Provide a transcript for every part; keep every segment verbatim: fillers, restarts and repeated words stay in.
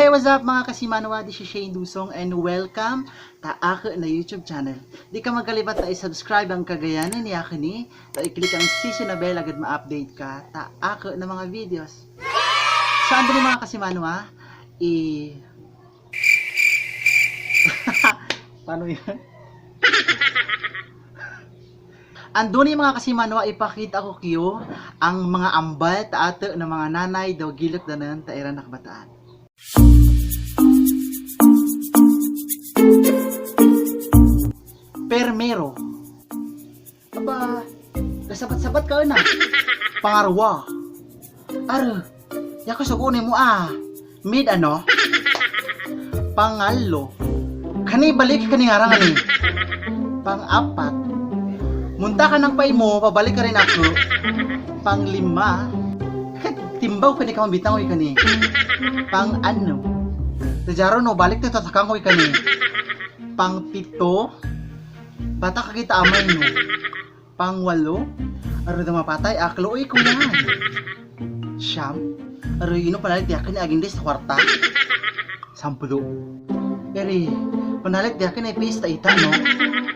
Hey, what's up, mga kasimanwa? This is Shane Dusong and welcome ta aken a YouTube channel. Di ka magkalibat ta i-subscribe ang kagayanan ni aken i, ta i-click ang sisi na bell agad ma-update ka ta aken a mga videos. So, andoni mga kasimanwa, i Paano yan? Andoni mga kasimanwa, ipakita ko kayo ang mga ambal ta aten a mga nanay daw gilek danan ta iran a kabataan. Primero, aba, kasabat-sabat ka na. Pangarwa, are, ya ka soko ni mo a. Mid ano? Pangalo, kani balik kani ngarang ani. Pangapat, munta ka nang pai mo, pabalik ka rin ako. Panglima, kat timbaw kani ka mabitang oi kani. Pangano, tajaro no balik te tatakang oi kani. Pangpito, batak kita amay no. Pangwalo, are da mapatay a klo oi kuyan. Siyam, are ino panalit yakin agin des kwarta. Sampulu, are panalit yakin ipis ta ita no.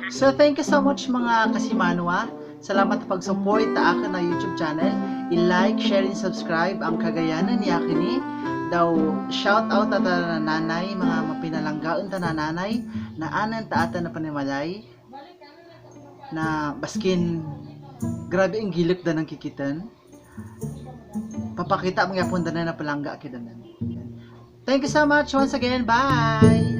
So thank you so much mga kasimanwa. Salamat pag-support ta aken a YouTube channel. I-like, share, and subscribe ang kagayanan ni aken i. Daw shout out ta ta nanay, mga mapinalanggaon ta nanay, na anen ta atan a panimalay. Na baskin, grabe ang gilek danan kikitan. Papakita mangyapon danan na palangga ki danan. Thank you so much once again. Bye!